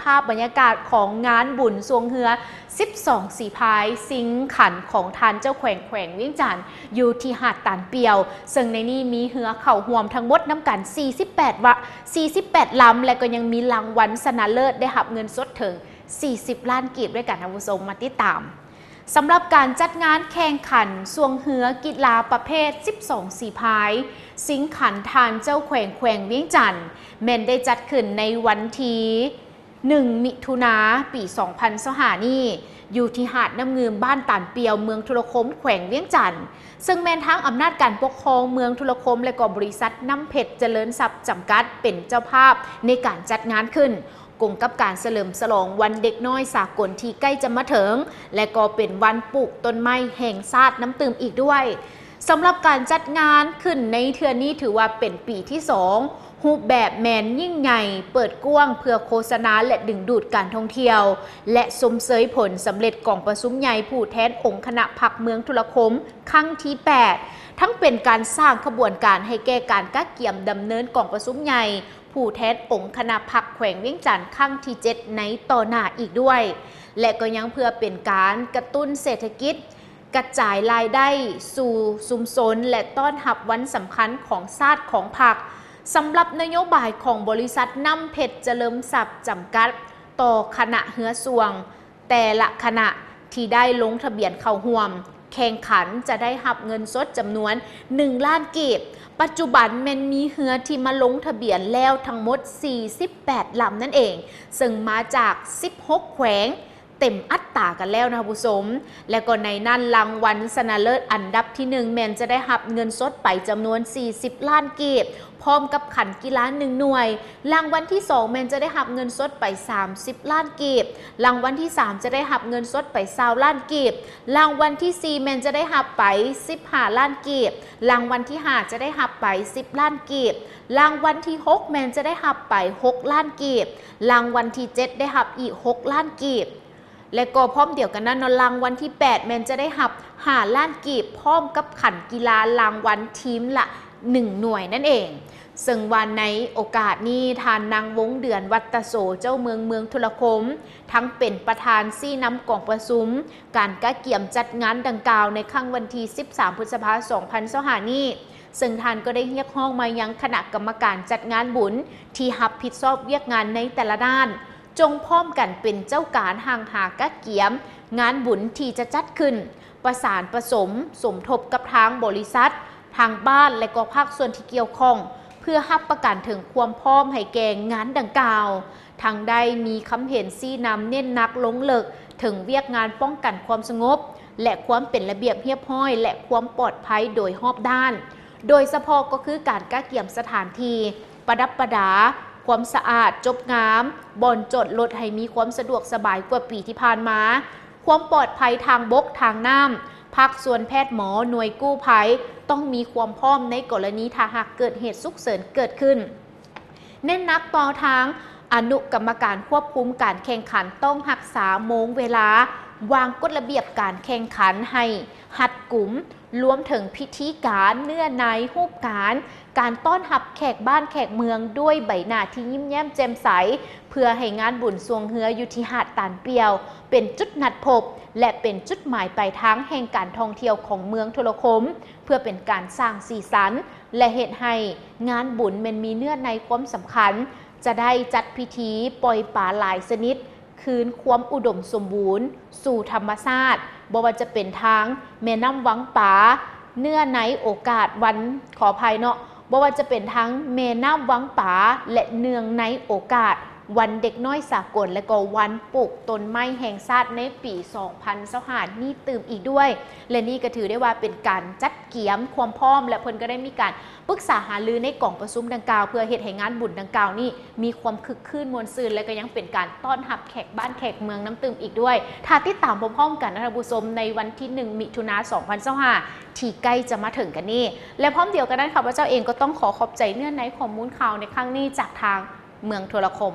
ພາບບັນຍາກາດຂອງງານບຸນຊ່ວງເຮືອສິບສອງສີພາຍຊິງຂັນຂອງທ່ານເຈົ້າແຂວງແຂວງວຽງຈັນ ຢູ່ທີ່ຫາດຕານປຽວ, ເຊິ່ງໃນນີ້ມີເຮືອເຂົ້າຮ່ວມທັງໝົດນຳກັນສີ່ສິບແປດວະ ສີ່ສິບແປດລຳ ແລະ ກໍຍັງມີລາງວັນຊະນະເລີດໄດ້ຮັບເງິນສົດເຖິງສີ່ສິບລ້ານກີບດ້ວຍກັນ. ທ່ານຜູ້ຊົມມາຕິດຕາມ ສຳລັບການຈັດງານແຂ່ງຂັນຊ່ວງເຮືອກິລາປະເພດສິບສອງສີພາຍຊິງຂັນທ່ານເຈົ້າແຂວງແຂວງວຽງຈັນ ແມ່ນໄດ້ຈັດຂຶ້ນໃນວັນທີໜຶ່ງ ມິຖຸນາ ປີສອງພັນຊາວຫ້ານີ້ ຢູ່ທີ່ຫາດນ້ຳງື່ມ ບ້ານຕານປຽວ ເມືອງທຸລະຄົມ ແຂວງວຽງຈັນ, ເຊິ່ງແມ່ນທາງອຳນາດການປົກຄອງເມືອງທຸລະຄົມ ແລະ ກໍບໍລິສັດນ້ຳເພັດຈະເລີນຊັບຈຳກັດ ເປັນເຈົ້າພາບໃນການຈັດງານຂຶ້ນ ກົງກັບການສະເຫຼີມສະຫຼອງວັນເດັກນ້ອຍສາກົນທີ່ໃກ້ຈະມາເຖິງ ແລະ ກໍເປັນວັນປູກຕົ້ນໄມ້ແຫ່ງຊາດນຳຕື່ມອີກດ້ວຍ. ສຳລັບການຈັດງານຂຶ້ນໃນເທື່ອນີ້ ຖືວ່າເປັນປີທີສອງ, ຮູບແບບແມ່ນຍິ່ງໃຫຍ່, ເປີດກວ້າງເພື່ອໂຄສະນາ ແລະ ດຶງດູດການທ່ອງທ່ຽວ ແລະ ຊົມເຊີຍຜົນສຳເລັດກອງປະຊຸມໃຫຍ່ຜູ້ແທນອົງຄະນະພັກເມືອງທຸລະຄົມຄັ້ງທີແປດ, ທັງເປັນການສ້າງຂະບວນການໃຫ້ແກ່ການກະກຽມດຳເນີນກອງປະຊຸມໃຫຍ່ ຜູ້ແທນອົງຄະນະພັກແຂວງວຽງຈັນຄັ້ງທີເຈັດໃນຕໍ່ໜ້າອີກດ້ວຍ ແລະ ກໍຍັງເພື່ອເປັນການກະຕຸ້ນເສດຖະກິດ, ກະຈາຍລາຍໄດ້ສູ່ຊຸມຊົນ ແລະ ຕ້ອນຮັບວັນສຳຄັນຂອງຊາດຂອງພັກ. ສຳລັບນະໂຍບາຍຂອງບໍລິສັດນ້ຳເພັດຈະເລີນຊັບຈຳກັດ ຕໍ່ຄະນະເຮືອຊ່ວງ ແຕ່ລະຄະນະທີ່ໄດ້ລົງທະບຽນເຂົ້າຮ່ວມແຂ່ງຂັນຈະໄດ້ຮັບເງິນສົດຈຳນວນໜຶ່ງລ້ານກີບ. ປັດຈຸບັນແມ່ນມີເຮືອທີ່ມາລົງທະບຽນແລ້ວທັງໝົດສີ່ສິບແປດລຳນັ້ນເອງ, ເຊິ່ງມາຈາກສິບຫົກແຂວງ ເຕັມອັດຕາກັນແລ້ວນະທ່ານຜູ້ຊົມ. ແລະ ກໍໃນນັ້ນລາງວັນຊະນະເລີດອັນດັບທີໜຶ່ງແມ່ນຈະໄດ້ຮັບເງິນສົດໄປຈຳນວນສີ່ສິບລ້ານກີບ ພ້ອມກັບຂັນກິລາໜຶ່ງໜ່ວຍ, ລາງວັນທີສອງແມ່ນຈະໄດ້ຮັບເງິນສົດໄປສາມສິບລ້ານກີບ, ລາງວັນທີສາມຈະໄດ້ຮັບເງິນສົດໄປຊາວລ້ານກີບ, ລາງວັນທີສີ່ແມ່ນຈະໄດ້ຮັບໄປສິບຫ້າລ້ານກີບ, ລາງວັນທີຫ້າຈະໄດ້ຮັບໄປສິບລ້ານກີບ, ລາງວັນທີຫົກແມ່ນຈະໄດ້ຮັບໄປຫົກລ້ານກີບ, ລາງວັນທີເຈັດໄດ້ຮັບອີກຫົກລ້ານກີບ. ແລະ ກໍພ້ອມດຽວກັນນັ້ນເນາະ, ລາງວັນທີແປດແມ່ນຈະໄດ້ຮັບຫ້າລ້ານກີບ ພ້ອມກັບຂັນກິລາລາງວັນທີມລະໜຶ່ງໜ່ວຍນັ້ນເອງ. ເຊິ່ງວ່າໃນໂອກາດນີ້ ທ່ານນາງ ວົງເດືອນ ວັດຕະໂສ ເຈົ້າເມືອງເມືອງທຸລະຄົມ ທັງເປັນປະທານຊີ້ນຳກອງປະຊຸມການກະກຽມຈັດງານດັ່ງກ່າວໃນຄັ້ງວັນທີສິບສາມ ພຶດສະພາ ສອງພັນຊາວຫ້ານີ້, ເຊິ່ງທ່ານກໍໄດ້ຮຽກຮ້ອງມາຍັງຄະນະກຳມະການຈັດງານບຸນທີ່ຮັບຜິດຊອບວຽກງານໃນແຕ່ລະດ້ານ ຈົ່ງພ້ອມກັນເປັນເຈົ້າການຮັ່ງຫາກະກຽມງານບຸນທີ່ຈະຈັດຂຶ້ນ, ປະສານປະສົມສົມທົບກັບທາງບໍລິສັດ, ທາງບ້ານ ແລະ ກໍພາກສ່ວນທີ່ກ່ຽວຂ້ອງ ເພື່ອຮັບປະກັນເຖິງຄວາມພ້ອມໃຫ້ແກ່ງານດັ່ງກ່າວ. ທັງໄດ້ມີຄຳເຫັນຊີ້ນຳເນັ້ນໜັກລົງເລິກເຖິງວຽກງານປ້ອງກັນຄວາມສະຫງົບ ແລະ ຄວາມເປັນລະບຽບຮຽບຮ້ອຍ ແລະ ຄວາມປອດໄພໂດຍຮອບດ້ານ, ໂດຍສະເພາະກໍຄືການກະກຽມສະຖານທີ່, ປະດັບປະດາ, ຄວາມສະອາດ, ຈົບງາມ, ບ່ອນຈອດລົດໃຫ້ມີຄວາມສະດວກສະບາຍກວ່າປີທີ່ຜ່ານມາ, ຄວາມປອດໄພທາງບົກ, ທາງນ້ຳ, ພາກສ່ວນແພດໝໍ, ໜ່ວຍກູ້ໄພ ຕ້ອງມີຄວາມພ້ອມໃນກໍລະນີຖ້າຫາກເກີດເຫດສຸກເສີນເກີດຂຶ້ນ. ເນັ້ນໜັກຕໍ່ທາງອະນຸກຳມະການຄວບຄຸມການແຂ່ງຂັນຕ້ອງຮັກສາໂມງເວລາ, ວາງກົດລະບຽບການແຂ່ງຂັນໃຫ້ຮັດກຸມ, ລວມເຖິງພິທີການ, ເນື້ອໃນ, ຮູບການ, ການຕ້ອນຮັບແຂກບ້ານແຂກເມືອງດ້ວຍໃບໜ້າທີ່ຍິ້ມແຍ້ມແຈ່ມໃສ, ເພື່ອໃຫ້ງານບຸນຊ່ວງເຮືອຢູ່ທີ່ຫາດຕານປຽວ ເປັນຈຸດນັດພົບ ແລະ ເປັນຈຸດໝາຍປາຍທາງແຫ່ງການທ່ອງທ່ຽວຂອງເມືອງທຸລະຄົມ, ເພື່ອເປັນການສ້າງສີສັນ ແລະ ເຮັດໃຫ້ງານບຸນແມ່ນມີເນື້ອໃນຄວາມສຳຄັນ, ຈະໄດ້ຈັດພິທີປ່ອຍປາຫຼາຍຊະນິດ ຄືນຄວາມອຸດົມສົມບູນສູ່ທຳມະຊາດ, ບໍ່ວ່າຈະເປັນທາງແມ່ນ້ຳວັງປາ, ເນື່ອງໃນໂອກາດວັນ, ຂໍອະໄພເນາະ, ບໍ່ວ່າຈະເປັນທາງແມ່ນ້ຳວັງປາ ແລະ ເນື່ອງໃນໂອກາດ ວັນເດັກນ້ອຍສາກົນ ແລະ ກໍວັນປູກຕົ້ນໄມ້ແຫ່ງຊາດໃນປີສອງພັນຊາວຫ້ານີ້ຕື່ມອີກດ້ວຍ ແລະ ນີ້ກໍຖືໄດ້ວ່າເປັນການຈັດກຽມຄວາມພ້ອມ ແລະ ເພິ່ນກໍໄດ້ມີການປຶກສາຫາລືໃນກອງປະຊຸມດັ່ງກ່າວ ເພື່ອເຮັດໃຫ້ງານບຸນດັ່ງກ່າວນີ້ມີຄວາມຄຶກຄື້ນມ່ວນຊື່ນ ແລະ ກໍຍັງເປັນການຕ້ອນຮັບແຂກບ້ານແຂກເມືອງນຳຕື່ມອີກດ້ວຍ. ຖ້າຕິດຕາມພ້ອມໆກັນນະທ່ານຜູ້ຊົມ ໃນວັນທີໜຶ່ງ ມິຖຸນາ ສອງພັນຊາວຫ້າ ທີ່ໃກ້ຈະມາເຖິງກັນນີ້ ແລະ ພ້ອມດຽວກັນນັ້ນ ຂ້າພະເຈົ້າເອງກໍຕ້ອງຂໍຂອບໃຈເນື້ອໃນຂໍ້ມູນຂ່າວໃນຄັ້ງນີ້ຈາກທາງເມືອງໂທລະຄົມ.